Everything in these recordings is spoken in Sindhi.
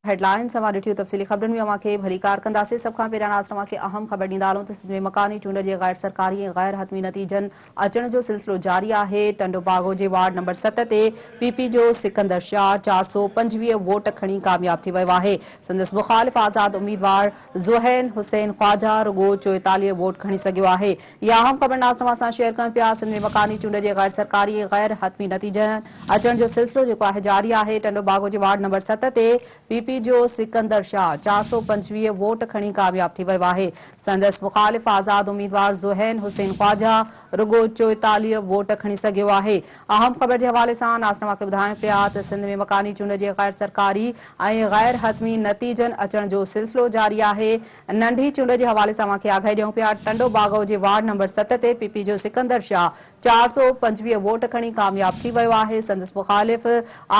هيڊلائنز اوهان ڏٺيون تفصيلي خبرن ۾ اوهان کي ڀليڪار ڪنداسين سڀ کان پهريان ناظرين اوهان کي اهم خبر ڏيندا هلون ته سنڌ ۾ مڪاني چونڊ جي غير سرڪاري ۽ غير حتمي نتيجن اچڻ جو سلسلو جاري آهي ٽنڊوباگو جي وارڊ نمبر ست تي پي پي جو سڪندر شاهه 425 ووٽ کڻي ڪامياب ٿي ويو آهي سندس مخالف آزاد اميدوار ذهين حسين خواجه رڳو 44 ووٽ کڻي سگهيو آهي اها اهم خبر ناظرين اوهان سان شيئر ڪيون پيا سنڌ ۾ مڪاني چونڊ جي غير سرڪاري ۽ غير حتمي نتيجن اچڻ جو سلسلو جيڪو آهي جاري آهي، ٽنڊوباگو جي وارڊ نمبر ست تي پي پي جو سڪندر شاهه 425 ووٽ کڻي ڪامياب ٿي ويو آهي، سندس مخالف آزاد اميدوار ذهين حسين خواجه رڳو 44 ووٽ کڻي سگهيو آهي. اهم خبر جي حوالي سان ناظرين اوهان کي ٻڌايون پيا ته سنڌ ۾ مڪاني چونڊ جي غير سرڪاري ۽ غير حتمي نتيجن اچڻ جو سلسلو جاري آهي، ننڍي چونڊ جي حوالي سان اوهان کي آگاهي ڏيون پيا ٽنڊوباگو جي وارڊ نمبر ست تي پي پي جو سڪندر شاهه 425 ووٽ کڻي ڪامياب ٿي ويو آهي، سندس مخالف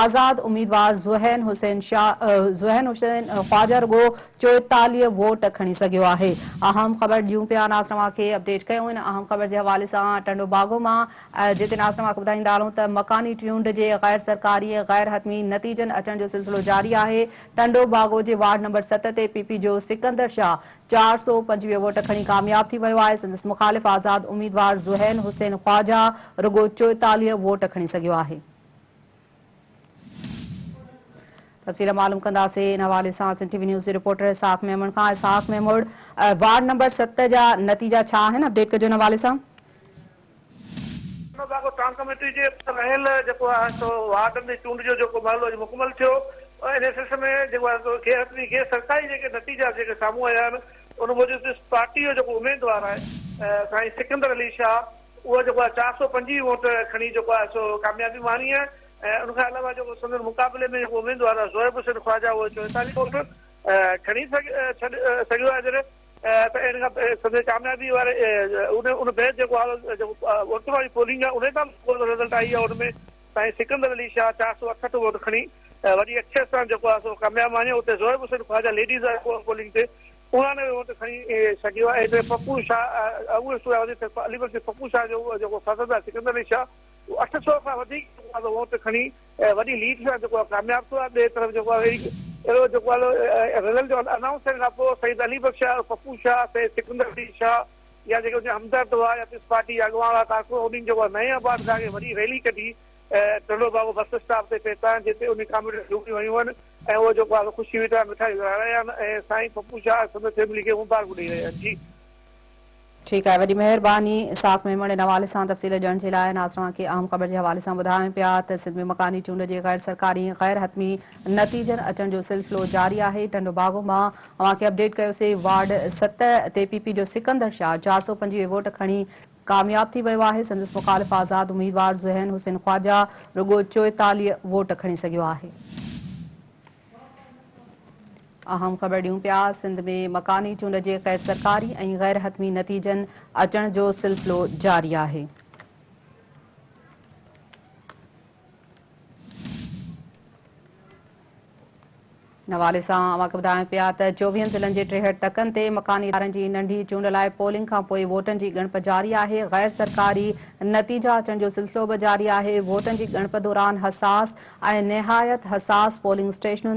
آزاد اميدوار ذهين حسين شاهه ذهين حسين خواجه رڳو 44 ووٽ کڻي سگهيو آهي. اهم خبر ڏيون پيا ناظرين اوهان کي اپڊيٽ ڪيون ان اهم خبر جي حوالي سان ٽنڊو باگو مان جتي ناظرين اوهان کي ٻڌائيندا هلون ته مڪاني چونڊ جي غير سرڪاري ۽ غير حتمي نتيجن اچڻ جو سلسلو جاري آهي ٽنڊو باگو جي وارڊ نمبر ست تي پي پي جو سڪندر شاهه 425 ووٽ کڻي ڪامياب ٿي ويو آهي، سندس مخالف آزاد اميدوار ذهين حسين خواجه رڳو 44 ووٽ کڻي سگهيو آهي. تفصيل معلوم ڪنداسين ان حوالي سان سنڌ ٽي وي نيوز جي رپورٽر اسحاق ميمڻ کان اسحاق ميمڻ وارڊ نمبر ست جا نتيجا ڇا آهن اپڊيٽ ڪجو ان حوالي سان. باغ ٽائون ڪميٽي جي رهيل جيڪو آهي سو وارڊن جي چونڊ جو جيڪو مرحلو اڄ مڪمل ٿيو انهي سلسلي ۾ جيڪو آهي سو غير حتمي غير سرڪاري جيڪي نتيجا جيڪي سامهون آيا آهن ان موجب پيپلز پارٽي جو جيڪو اميدوار آهي سائين سڪندر علي شاهه اهو جيڪو آهي 425 ووٽ کڻي جيڪو آهي سو ڪاميابي ماڻي آهي ۽ ان کان علاوه جيڪو سندن مقابلي ۾ جيڪو اميدوار آهي زوهيب حسين خواجه اهو 44 ووٽ کڻي سگهيو آهي جڏهن ته ان کان سندس ڪاميابي واري ان ان بعد جيڪو حال جيڪو ووٽن واري پولنگ آهي ان تان به رزلٽ آئي آهي ان ۾ سائين سڪندر علي شاهه 468 ووٽ کڻي وڏي اڪثريت سان جيڪو آهي سو ڪامياب ماڻيو اتي زوهيب حسين خواجه ليڊيز آهي پولنگ تي 89 ووٽ کڻي سگهيو آهي اتي پپو شاهه اهي سورا وڌيڪ علي بخش پپو شاهه جو جيڪو فرزند آهي سڪندر علي شاهه اهو 800 کان وڌيڪ ووٽ کڻي وڏي ليڊ سان جيڪو آهي ڪامياب ٿيو آهي ٻئي طرف جيڪو آهي اهڙو جيڪو آهي رزلٽ جو انائونس ٿيڻ کان پوء سيد علي بخش شاهه پپو شاهه سيد سڪندر علي شاهه يا جيڪي ان جا همدرد هئا يا پيپلز پارٽي جا اڳواڻ هئا ڪارڪن انهن جيڪو آهي نئين آباد کان اڳي وڏي ريلي ڪڍي ٽنڊو باگو بس اسٽاپ تي پهتا آهن جتي انهن ڪاميٽين جون هنيون آهن ۽ اهو جيڪو آهي خوشي وچان مٺايون ورهائي رهيا آهن ۽ سائين پپو شاهه سندس فيملي کي مبارڪون ڏئي رهيا آهن جي. ٺيڪ آهي وڏي مهرباني اسحاق ميمڻ ان حوالي سان تفصيل ڏيڻ جي لاء ناظرين اوهان کي اهم خبر جي حوالي سان ٻڌايون پيا ته سنڌ ۾ مڪاني چونڊ جي غير سرڪاري ۽ غير حتمي نتيجن اچڻ جو سلسلو جاري آهي ٽنڊو باگو مان اوهان کي اپڊيٽ ڪيوسي وارڊ ست تي پي پي جو سڪندر شاهه 425 ووٽ کڻي ڪامياب ٿي ويو آهي سندس مخالف آزاد اميدوار ذهين حسين خواجه رڳو 44 ووٽ کڻي سگهيو آهي. اهم خبر ڏيون پيا سنڌ ۾ مڪاني چونڊ جي غير سرڪاري ۽ غير حتمي نتيجن اچڻ جو سلسلو جاري آهي. ان حوالي سان اوهان کي ٻڌايون پيا ته چوويهن ضلعن جي 63 تڪن تي مڪاني ادارن جي ننڍي چونڊ لاء پولنگ کانپوء ووٽن جي ڳڻپ جاري آهي، غير سرڪاري نتيجا اچڻ جو سلسلو به جاري آهي، ووٽن جي ڳڻپ دوران حساس ۽ نهايت حساس پولنگ اسٽيشنن.